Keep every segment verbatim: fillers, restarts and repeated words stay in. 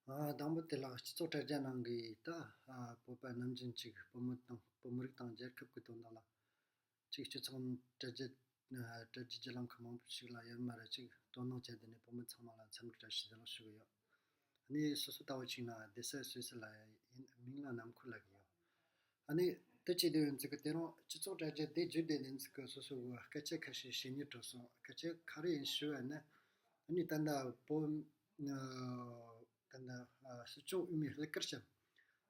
ཨ། དང་པོ་དེ་ལ་སྤྱི་ཚོགས་དྲ་རྒྱ་ནང་གི་ད་ཨ་བོད་པ་ནམ་རྒྱུན་གཅིག་བོད་མི་དང་བོད་མི་རིགས་དང་རྒྱལ་ཁབ་ཀྱི་དོན་དག་ལ་གཅིག་སྤྱི་ཚོགས་དྲ་རྒྱ་ཨ་དྲ་རྒྱའི་བརྒྱུད་ལམ་ཁག་མང་པོ་ཞིག་ལ་ཡར་མར་ར་གཅིག་དོ་སྣང་བྱས། དེ་ནས་བོད་མི་ཚང་མ་ལ་འཚམས་འདྲི་བཀྲ་ཤིས་བདེ་ལེགས་ཞུ་གི་ཡོད། ཨ་ནི་སོ་སོ་ལྟ་བུ་གཅིག་ན་བདེ་གསལ་སོས་སི་ལ་ཡིན། མིང་ལ་ནམ་མཁའ་ལབ་གི་ཡོད། ཨ་ནི་དེ་བྱེད་དུས་ཡིན་ཙི་གི་དེ་རིང་སྤྱི་ཚོགས་དྲ་རྒྱ་དེ་བརྒྱུད་དེ་ཡིན་ཙི་གི་སོ་སོ་གི་སྐད་ཆ་ཁ་ཤས་བཤད་སྙིང་འདོད་སོང་། སྐད་ཆ་ག་རེ་ཡིན་ཞུ་བ་ན། ཨ་ནི་ད་ལྟ་བོད་ཨ་ད་ལྟ་ཨ་སྲིད་སྐྱོང་འོས་མི་ལྷག་དཀར་ཞབས།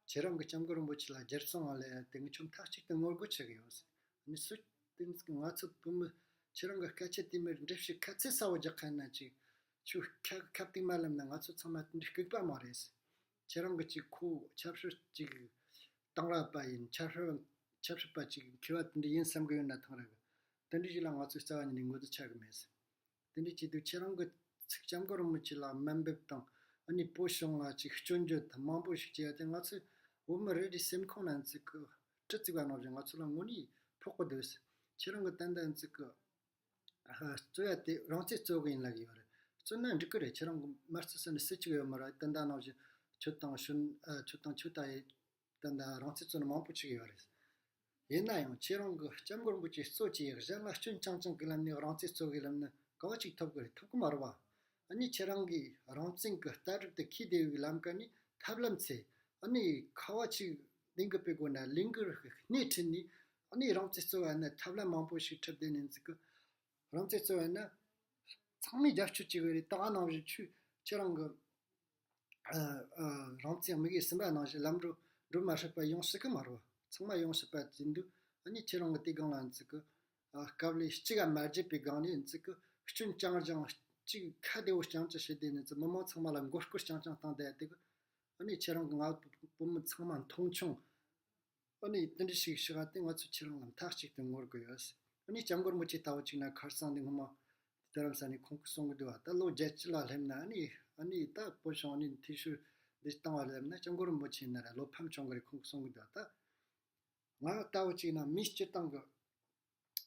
ཁྱེད་རང་གི་སྐྱབས་མགོན་རིན་པོ་ཆེ་ལ་སྒྱུར་སོང་བ་ལས་དེ་ངས་ཁྱོད་མཐའ་གཅིག་ཏུ་ངོ་རྒོལ་བྱེད་གི་ཡོད་ཟེར། ཨ་ནི་སུ་དེ་ཡིན་ཙི་གི་ང་ཚོ་བོད་མི་ཁྱེད་རང་གི་སྐད་ཆ་དེ་མིར་འགྲེལ་བཤད་ག་ཚད་གསལ་བོ་རྒྱག་མཁན་ན་ཅིག་ཁྱོད་ཁ་ཁ་གཏིང་མ་ལབ་ན་ང་ཚོ་ཚང་མ་དེ་འདྲའི་ལྐུགས་པ་མ་རེད་ཟེར། ཁྱེད་རང་གི་ཅིག་ཁོ་ཆབ་སྲིད་ཅིག་དང་རགས་པ་ཡིན། ཆབ་སྲིད་ཆབ་སྲིད་པ་ཅིག་མཁས་པ་དེ་འདྲ་ཡིན་བསམ་གི་ཡོད་ན་ཐང་ར་གི། དེ་འདྲ་ཞིག་ལ་ང་ཚོས་རྩ་བ་ཉིད་ནས་ངོ་ཚ་ཆགས་གི་མེད་ཟེར། དེ་འདྲ་བྱེད་དུས་ཁྱེད་རང་གི་ཚིག་སྐྱབས་མགོན་རིན་པོ་ཆེ་ལ་དམའ་འབེབས་དང་། ཨ་ནི་བོད་གཞུང་ལ་ཅིག་སྐྱོན་བརྗོད་དང་མང་པོ་ཞིག་བྱས་ཏེ་ང་ཚོས་བོད་མི་རེ་རེའི་སེམས་ཁོང་ན་ཚིག་གི་གྲི་བཙུགས་པ་ནང་བཞིན་ང་ཚོ་ལ་དངོས་གནས་ཕོག་གི་འདུག་ཟེར། ཁྱེད་རང་གི་ཏན་ཏན་ཚིག་གི་རྩོད་ཡ་དེ་རང་བཙན་རྩོད་གི་ཡིན་ལབ་ཀྱི་ཡོད་རེད། རྩོད་ན་འགྲིག་གི་རེད། ཁྱེད་རང་གི་མ་རྩོད་ཟེར་ནས་སུ་གཅིག་ཡོད་མ་རེད། ད་ལྟ་ནང་བཞིན་ཁྱོད་དང་གཞོན་ཨ་ཁྱོད་དང་ཁྱོད་ལྟ་ཡི་ད་ལྟ་རང་བཙན་རྩོད་ནི་མང་པོ་ཅིག་ཡོད་རེད། ཡིན་ན་ཡང་ཁྱེད་རང་གི་སྐྱབས་མགོན་རིན་པོ་ཆེ་གཙོ་བྱས་གཞན་ལ་སྐྱོན་རྐྱང་རྐྱང་གི་ལམ་ནས་རང་བཙན་རྩོད་གི་ལམ་ནས་ག་བ་ཅིག་ཐོབ་གི་རེད། ཐོབ་གི་མ་རེད་བ། ཨ་ནི་ཁྱེད་རང་གིས་རང་བཙན་གི་ལྟ་གྲུབ་དེ་འཁྱེར་བསྡད་ཡོད་གི་ལམ་ཀ་ནས་ཐབས་ལམ་ཚེ་ཨ་ནི་ཁ་བ་ཅིག་ལས་འགུལ་སྤེལ་དགོས་ན་ལས་འགུལ་སྣེ་ཁྲིད་ནས་ཨ་ནི་རང་བཙན་རྩོད་བ་ན་ཐབས་ལམ་མང་པོ་ཞིག་ཁྲིད་བསྡད་ནས་འཛིག་གི་རང་བཙན་རྩོད་བ་ན་ཚང་མས་རྒྱབ་སྐྱོར་བྱེད་གི་རེད། ད་ག་ནང་བཞིན་ཁྱོད་ཁྱེད་རང་གི་ཨ་ཨ་རང་བཙན་དམིགས་ཡུལ་ཟིན་པ་ནང་བཞིན་ལམ་འགྲོ་འགྲོ་མ་སྲིད་པ་ཡོང་སྲིད་གི་མ་རེད་བ། ཚང་མ་ཡོང་སྲིད་པ་ཡིན་དུས་ཨ་ནི་ཁྱེད་རང་གི་དེ་སྒང་ལ་འཛིག་གི་ཨ་དཀའ་ལས་གཅིག་ག་མ་བརྒྱབ་པའི་སྒང་ནས་འཛིག་གི་སྐྱོན་རྐྱང་རྐྱང་གཅིག་ཁ་བདེ་བོ་རྐྱང་རྐྱང་བྱས་ཏེ་ནི་ཚེ་མི་མང་ཚང་མ་ལ་མགོ་སྐོར་རྐྱང་རྐྱང་བཏང་བསྡད་ཡ་དེ་གི་ཨ་ནི་ཁྱེད་རང་གི་ང་བོད་མི་ཚང་མ་མཐོང་ཆུང་། ཨ་ནི་དེ་འདྲ་ཞིག་ཞིག་ཨ་དེ་ང་ཚོ་ཁྱེད་རང་ལ་མཐའ་གཅིག་ཏུ་ངོ་རྒོལ་ཡོད། ཨ་ནི་སྐྱབས་མགོན་རིན་པོ་ཆེ་ལྟ་བུ་ཅིག་ན་ཁར་སང་འདི་སྔོན་མ་རྡ་རམ་ས་ནས་ཁོང་གིས་གསུང་གི་འདུག་བ། ད་ལོ་བརྒྱད་ཅུ་ལ་སླེབས་ན་ཨ་ནི་ཨ་ནི་ད་བོད་གཞུང་ཨ་ནི་འཐུས་ཤོར་འདི་བཏང་བ་སླེབས་ན་སྐྱབས་མགོན་རིན་པོ་ཆེ་ན་ར་བློ་ཕམ་བྱུང་གི་རེད། ཁོང་གིས་གསུང་གི་འདུག་བ། ད་ང་ལྟ་བུ་ཅིག་ན་མིའི་སྤྱིར་བཏང་གི་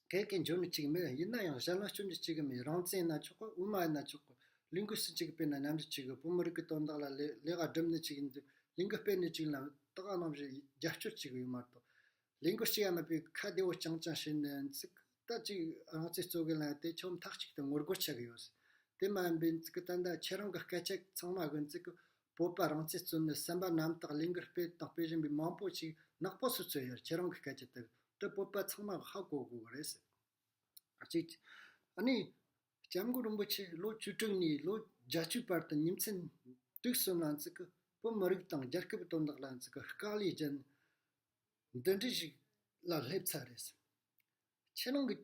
གལ་གལ་འཇོན་ནི་ཅིག་མེད། ཡིན་ན་ཡང་གཞན་ལ་སྐྱོན་གྱི་ཅིག་མེད། རང་བཙན་ཡིན་ན་ཆོག་གི། དབུ་མ་ཡིན་ན་ཆོག་གི། ལས་འགུལ་སུ་གཅིག་སྤེལ་ན་ནམ་རྒྱུན་གཅིག་གི་བོད་མི་རིགས་ཀྱི་དོན་དག་ལ་ལས་ལས་ཀ་སྒྲུབ་ནི་གཅིག་ཡིན་དུས་ལས་འགུལ་སྤེལ་ནི་གཅིག་ལ་ད་ག་ནང་བཞིན་རྒྱབ་སྐྱོར་གཅིག་ཡོད་མ་གཏོགས། ལས་འགུལ་གཅིག་ཡང་མེད་པའི་ཁ་བདེ་བོ་རྐྱང་རྐྱང་བྱས་ནས་ཚིག་ད་ཅིག་རང་བཙན་རྩོད་གི་ལ་དེ་ཁྱོད་མཐའ་གཅིག་ཏུ་ངོ་རྒོལ་བྱེད་གི་ཡོད། དེ་མ་ཡིན་པའི་ཚིག་ད་ལྟ་ཁྱེད་རང་གི་སྐད་ཆ་ཚང་མ་གི་ཚིག་བོད་པ་རང་བཙན་རྩོད་ནི་བསམ་པ་རྣམ་དག་ལས་འགུལ་སྤེལ་དང་སྤེལ་བཞིན་པའི་མང་པོ་ཞིག་ནག་པོ་སུ་ཚོད་ཡོད། ཁྱེད་རང་གི་སྐད་ཆ་དེ་དེ་བོད་པ་ཚང་མ་ཧ་གོ་དགོས་གི་རེད་ཟེར། གཅིག་ཨ་ནི་སྐྱབས་མགོན་རིན་པོ་ཆེ་ལོ་བཅུ་དྲུག་ནས་ལོ་བརྒྱད་ཅུ་བར་དུ་ཉིན་མཚན་དུས་གསུམ་ལ་འཛིག་གི་བོད་མི་རིགས་དང་རྒྱལ་ཁབ་ཀྱི་དོན་དག་ལ་འཛིག་གི་དཀའ་ལས་བརྒྱབ་ནས་འདི་འདྲ་ཞིག་ལ་སླེབས་ཚར་རེད། ཁྱེད་རང་གི་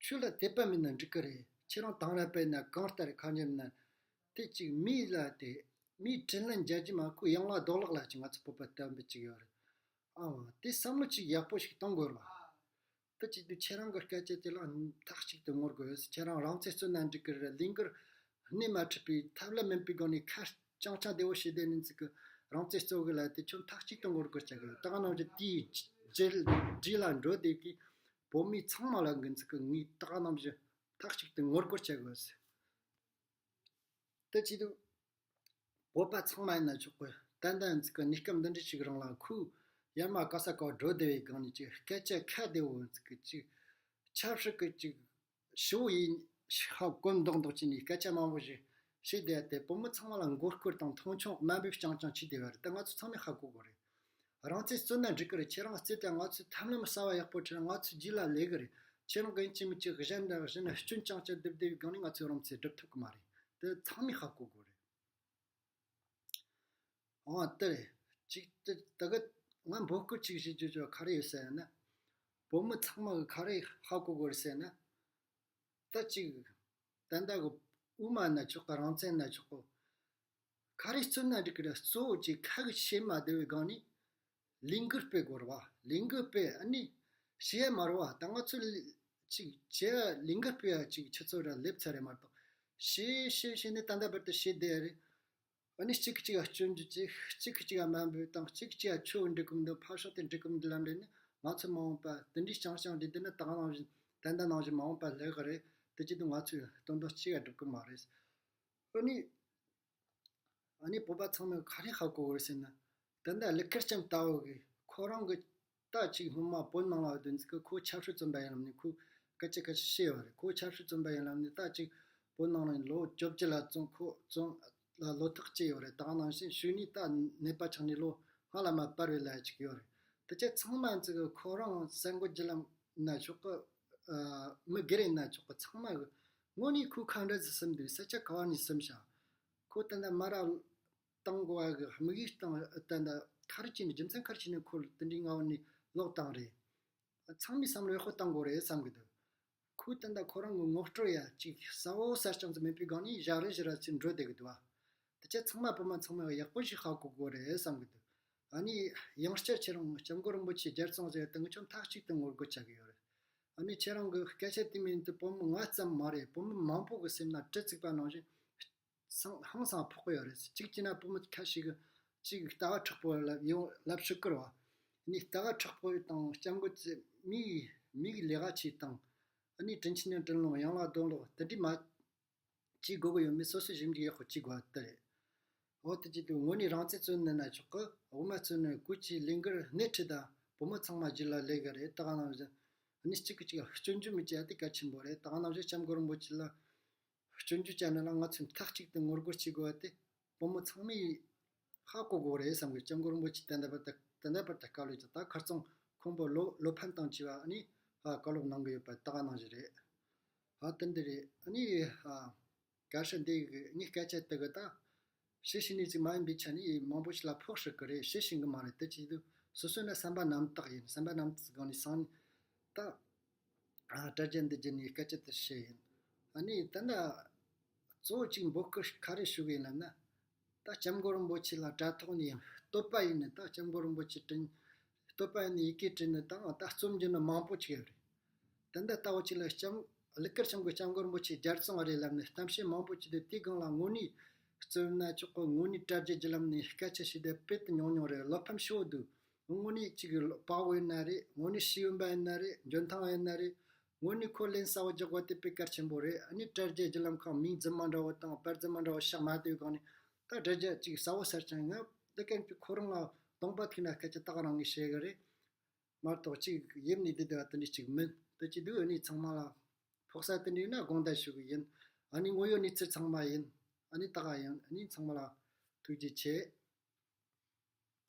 ཆོས་ལ་དད་པ་མེད་ན་འགྲིག་གི་རེད། ཁྱེད་རང་དང་ར་པས་ན་གང་ལྟར་ཁ་ཉན་ན་དེ་གཅིག་མིའི་ལ་དེ་མིའི་དྲིན་ལན་འཇལ་རྒྱུ་མ་ཁུ་ཡང་ལ་རྡོ་ལག་ལ་ཅིག་ང་ཚོ་བོད་པ་དམ་པའི་ཅིག་ཡོད་རེད། ཨ་དེ་བསམ་བློ་ཅིག་ཡག་པོ་ཞིག་གཏོང་དགོས་རེད་བ། དེ་བྱེད་དུས་ཁྱེད་རང་གི་སྐད་ཆ་དེ་ལ་མཐའ་གཅིག་ཏུ་ངོ་རྒོལ་ཡོད། ཁྱེད་རང་རང་བཙན་རྩོད་ན་འགྲིག་གི་རེད། ལས་འགུལ་སྣེ་མ་ཁྲིད་པའི་ཐབས་ལམ་མིན་པའི་སྒོ་ནས་ཁ་རྐྱང་རྐྱང་བདེ་བོ་བྱས་བསྡད་ནས་འཛིག་གི་རང་བཙན་རྩོད་གི་ལ་དེ་ཁྱོད་མཐའ་གཅིག་ཏུ་ངོ་རྒོལ་བྱ་གི་ཡོད། ད་ག་ནང་བཞིན་དེའི་རྗེས་རྗེས་ལ་འགྲོ་བསྡད་ཀྱི་བོད་མི་ཚང་མ་ལ་འགན་འཛིག་གི་ངས་ད་ག་ནང་བཞིན་མཐའ་གཅིག་ཏུ་ངོ་རྒོལ་བྱ་གི་ཡོད། དེ་བྱེད་དུས་བོད་པ་ཚང་མ་ཡིན་ན་ཆོག་གི། ཏན་ཏན་ཚིག་གི་གནས་སྐབས་འདི་འདྲ་ཞིག་རིང་ལ་ཁོས་ཡར་མར་ག་ས་ག་འགྲོ་བསྡད་པའི་སྒང་ནས་ཅིག་སྐད་ཆ་ཁ་བདེ་བོ་ཚིག་གི་ཅིག་ཆབ་སྲིད་ཀྱི་ཅིག་ཞུ་ཡིན་ཧ་གོ་མདོག་མདོག་བྱས་ནས་སྐད་ཆ་མང་པོ་ཞིག་བཤད་བསྡད་དེ་བོད་མི་ཚང་མ་ལ་མགོ་སྐོར་དང་མཐོང་ཆུང་དམའ་འབེབས་རྐྱང་རྐྱང་བྱས་བསྡད་པ་རེད། ད་ང་ཚོ་ཚང་མས་ཧ་གོ་དགོས་རེད། རང་བཙན་རྩོད་ན་འགྲིག་གི་རེད། ཁྱེད་རང་རྩོད་དང་ང་ཚོས་ཐབས་ལམ་གསར་བ་ཡག་པོ་ཁྲིད་ན་ང་ཚོའི་རྗེས་ལ་ལས་གི་རེད། ཁྱེད་རང་གི་ཡིན་གཅིག་མིན་གཅིག་གཞན་དང་གཞན་ལ་སྐྱོན་རྐྱང་རྐྱང་བརྡབ་བསྡད་པའི་སྒང་ནས་ང་ཚོས་རང་བཙན་སྒྲུབ་ཐུབ་གི་མ་རེད། དེ་ཚང་མས་ཧ་གོ་དགོས་རེད། འོ་དེ་རེད། གཅིག་དེ་ད་གི་ང་འབོད་སྐུལ་གཅིག་བྱེད་རྒྱུ་ཅོ་ག་རེ་ཡོད་ཟེར་ན། བོད་མི་ཚང་མ་གི་ག་རེ་ཧ་གོ་དགོས་རེད་ཟེར་ན། ད་གཅིག་ད་ལྟ་གི་དབུ་མ་ན་ཆོག་གི། རང་བཙན་ན་ཆོག་གི། ག་རེ་རྩོད་ན་འགྲིག་གི་རེད། གཙོ་བོ་གཅིག་ཁ་གི་བཤད་མ་བདེ་བའི་སྒང་ནས་ལས་འགུལ་སྤེལ་དགོས་རེད་བ། ལས་འགུལ་སྤེལ་ཨ་ནི་བཤད་ཡ་མ་རེད་བ། ད་ང་ཚོ་ལ་གཅིག་བྱས་ལས་འགུལ་སྤེལ་ཡ་གཅིག་ཆུ་ཚོད་ར་སླེབས་ཚར་རེད་མ་གཏོགས། བཤད་བཤད་བཤད་ནས་ད་ལྟ་བར་དུ་བཤད་བསྡད་ཡ་རེད། ཨ་ནི་གཅིག་གིས་གཅིག་ལ་སྐྱོན་བརྗོད་བྱེད། གཅིག་གིས་གཅིག་ལ་དམའ་འབེབས་དང་། གཅིག་གིས་གཅིག་ལ་ཆོས་འགྲིག་གི་མི་འདུག་ཕར་ཕྱོགས་དེ་འགྲིག་གི་མི་འདུག་ལབ་འདྲེ་ནི་ང་ཚོ་མ་འོངས་པ་དེ་འདྲའི་རྐྱང་རྐྱང་འདི་དེ་ནི་ད་ག་ནང་བཞིན་ད་ལྟ་ནང་བཞིན་མ་འོངས་པ་ལས་ཀ་རེད། དེ་བྱེད་དུས་ང་ཚོས་དོན་དག་གཅིག་ལ་སྒྲུབ་གི་མ་རེད། ཨ་ནི་ ཨ་ནི་བོད་པ་ཚང་མས་ག་རེ་ཧ་གོ་གི་རེད་ཟེར་ན། ད་ལྟ་ཀླུ་མཁར་བྱམས་ལྟ་བུ་གི་ཁོ་རང་གི་ད་ཅིག་སྔོན་མ་བོད་ནང་ལ་བསྡད་ཚེ་ཁོ་ཆབ་སྲིད་བཙོན་པ་ཡིན་ལབ་ནས་ཁོ་སྐད་ཆ་ཁ་ཤས་བཤད་ཡོད་རེད། ཁོ་ཆབ་སྲིད་བཙོན་པ་ཡིན་ལབ་ནས་ད་ཅིག་བོད་ནང་ལ་ལོ་བཅོ་བརྒྱད་ལ་བཙོན། ཁོ་བཙོན་ལ་ལོ་ཐག་བཅད་ཡོད་རེད། ད་ག་ནང་བཞིན་ཤུལ་ནས་ད་ནད་པ་ཆགས་ནས་ལོ་ལྔ་ལ་མ་བར་བའི་ལ་ཅིག་ཡོད་རེད། དེ་ཆ་ཚང་མ་ཚིག་གི་ཁོ་རང་གསར་འགོད་བརྒྱུད་ལམ་ན་ཆོག་གི། ཨ། མི་སྒེར་ཡིན་ན་ཆོག་གི། ཚང་མ་གི་དངོས་གནས་ཁོ་ག་འདྲ་ཟིག་སེམས་འདུག་ས་ཆ་ག་བ་ནས་སེམས་ཤག་ཁོ་ད་ལྟ་མ་ར་བཏང་དགོས་པ་གི་དམིགས་ཡུལ་བཏང་། ད་ལྟ་ག་རེ་བྱས་ནས་རྒྱུ་མཚན་ག་རེ་བྱས་ནས་ཁོ་དེ་འདྲའི་ངང་ནས་ལོག་བཏང་རེད། ཚང་མས་བསམ་བློ་ཡག་པོ་བཏང་དགོས་རེད་བསམ་གི་འདུག་ཁོས་ད་ལྟ་ཁོ་རང་གི་ངོ་སྤྲོད་ཡ་ཅིག་གསལ་བོ་གསལ་རྐྱང་ཙམ་མེད་པའི་སྒང་ནས་ཞག་རེ་ཞིག་ར་ཚུར་འགྲོ་བསྡད་གི་འདུག་བ། དེ་ཆ་ཚང་མ་བོད་མི་ཚང་མས་ཡག་པོ་ཞིག་ཧ་གོ་དགོས་རེད་བསམ་གི་འདུག་ཨ་ནི་ཡང་བསྐྱར་ཁྱེད་རང་སྐྱབས་མགོན་རིན་པོ་ཆེ་རྒྱལ་སོང་ཟེར་ཏེ་ངི་ཆོ་མཐའ་གཅིག་ཏུ་ངོ་རྒོལ་བྱ་གི་ཡོད་རེད། ཨ་ནི་ཁྱེད་རང་གི་སྐད་ཆ་དེ་མིན་དུ་བོད་མི་ང་ཙམ་མ་རེད། བོད་མི་མང་པོ་གི་སེམས་ན་གྲི་བཙུགས་པ་ནང་བཞིན་སང་ཧང་སང་ཕོག་གི་ཡོད་རེད། གཅིག་བྱས་ན་བོད་མི་ཁ་ཤས་ཀྱིས་གཅིག་ལྟ་བ་མཁྲེགས་པོ་ལབ་ཡོང་ལབ་ཤོད་ཀྱི་རེད་བ། ཨ་ནི་ལྟ་བ་མཁྲེགས་པོ་དང་སྐྱབས་མགོན་ཚོས་མིའི་མིའི་ལས་ཀ་བྱེད་སྟངས། ཨ་ནི་དྲིན་ཆེན་ནི་དྲིན་ལོག་ཡང་ལ་དོན་ལོག་དེ་འདྲའི་མ་བྱེད་དགོས་ཀྱི་ཡོད་མེད་སོ་སོས་ཞིབ་འཇུག་ཡག་པོ་བྱེད་དགོས་པ་དེ་རེད། འོ་དེ་བྱེད་དུས་དངོས་གནས་རང་བཙན་རྩོད་ནི་ན་ཆོག་གི། དབུ་མ་རྩོད་ནི་ཀུ་ཅི་ལིང་གར་སྣེ་ཁྲིད་དང་བུ་མོ་ཚང་མ་རྒྱུད་ལ་ལས་ཀྱི་རེད། ད་ག་ནང་བཞིན་ཨ་ནི་གཅིག་གིས་གཅིག་ལ་སྐྱོན་བརྗོད་མི་བྱེད་ཡ་དེ་གལ་ཆེན་པོ་རེད། ད་ག་ནང་བཞིན་སྐྱབས་མགོན་རིན་པོ་ཆེ་ལ་སྐྱོན་བརྗོད་བྱས་ནི་ལ་ང་ཚོས་མཐའ་གཅིག་ཏུ་ངོ་རྒོལ་བྱེད་དགོས་པ་དེ་བུ་མོ་ཚང་མས་ཧ་གོ་དགོས་རེད་བསམ་གི། སྐྱབས་མགོན་རིན་པོ་ཆེ་ད་ལྟ་བར་དུ་ད་ལྟ་བར་དུ་བཀའ་སློབ་ཅིག་ད་ཁ་རྩང་ཁོང་པོ་བློ་བློ་ཕམ་བཏང་བྱས་པ་ཨ་ནི་ཧ་བཀའ་སློབ་གནང་གི་ཡོད་པ་ད་ག་ནང་བཞིན་རེད། ཧ་དེ་འདི་རེད། ཨ་ནི་ཧ་བཀའ་ཤག་འདི་གི་ངའི་སྐད་ཆ་དེ་གི་ད་ཞུ་ཤེས་ནི་ཅིག་མ་ཡིན་པའི་ཆ་ནས་མང་པོ་ཞིག་ལ་ཕོག་སྲིད་གི་རེད། ཞུ་ཤེས་གི་མ་རེད། དེ་བྱེད་དུས་སོ་སོ་ན་བསམ་པ་རྣམ་དག་ཡིན། བསམ་པ་རྣམ་དག་སྒང་ནས་སང་ཉིན་ད་ཨ་དྲ་རྒྱ་འདི་བརྒྱུད་ནས་སྐད་ཆ་དེ་བཤད་ཡིན། ཨ་ནི་ད་ལྟ་གཙོ་བོ་གཅིག་འབོད་སྐུལ་ག་རེ་ཞུ་གི་ཡིན་ལབ་ན། ད་སྐྱབས་མགོན་རིན་པོ་ཆེ་ལ་དྲ་ཐོག་ནས་བསྟོད་པ་ཡིན་ནི། ད་སྐྱབས་མགོན་རིན་པོ་ཆེ་དྲིན་བསྟོད་པ་ཡིན་ནི་ཡི་གེ་བྲིས་ནི་དང་ད་རྩོམ་བརྒྱབ་ནི་མང་པོ་ཅིག་ཡོད་རེད། ད་ལྟ་ལྟ་བུ་ཅིག་ལ་སྐྱབས་ཀླུ་མཁར་བྱམས་ཀྱིས་སྐྱབས་མགོན་རིན་པོ་ཆེ་རྒྱལ་སོང་བ་རེད་ལབ་ནས་གཏམ་བཤད་མང་པོ་བྱས་ཏེ་དེའི་སྒང་ལ་དངོས་གནས་རྩོམ་ན་ཆོག་གི། དངོས་གནས་དྲ་རྒྱའི་བརྒྱུད་ལམ་ནས་སྐད་ཆ་བཤད་དེ་དཔེ་དེ་ཉུང་ཉུང་རེད། བློ་ཕམ་ཞེ་པོ་འདུག་དངོས་གནས་ཅིག་དཔའ་བོ་ཡིན་ན་རེད། དངོས་གནས་ཤེས་ཡོན་པ་ཡིན་ན་རེད། འཇོན་ཐང་ཡིན་ན་རེད། དངོས་གནས་ཁོ་ལན་གསལ་བོ་རྒྱག་དགོས་དེ་དཔེ་གལ་ཆེན་པོ་རེད། ཨ་ནི་དྲ་རྒྱའི་བརྒྱུད་ལམ་ཁག་མིང་རྫུན་མ་འདྲ་བོ་དང་པར་རྫུན་མ་འདྲ་བོ་བཞག་མ་བསྡད་གོང་ནས་ད་དྲ་རྒྱ་ཅིག་གསལ་བོ་གསལ་རྐྱང་ཡིན། ང་འདི་གན་གྱི་ཁོ་རང་ལ་གདོང་པ་ཐུག་ན་སྐད་ཆ་ཏག་རང་ངས་བཤད་གི་རེད། མ་གཏོགས་ཅིག་ཡེབ་ནས་བསྡད་བསྡད་པ་དེ་འདྲ་ཅིག་མིན། དེ་བྱེད་དུས་ཨ་ནི་ཚང་མ་ལ་ཕོག་ས་དེ་འདྲ་ཡིན་ན་དགོངས་དག་ཞུ་གི་ཡིན། ཨ་ནི་དངོས་ཡོད་གནས་ཚུལ་ཚང་མ་ཡིན། ཨ་ནི་ཏག་ཡིན། ཨ་ནི་ཚང་མ་ལ་ཐུགས་རྗེ་ཆེ།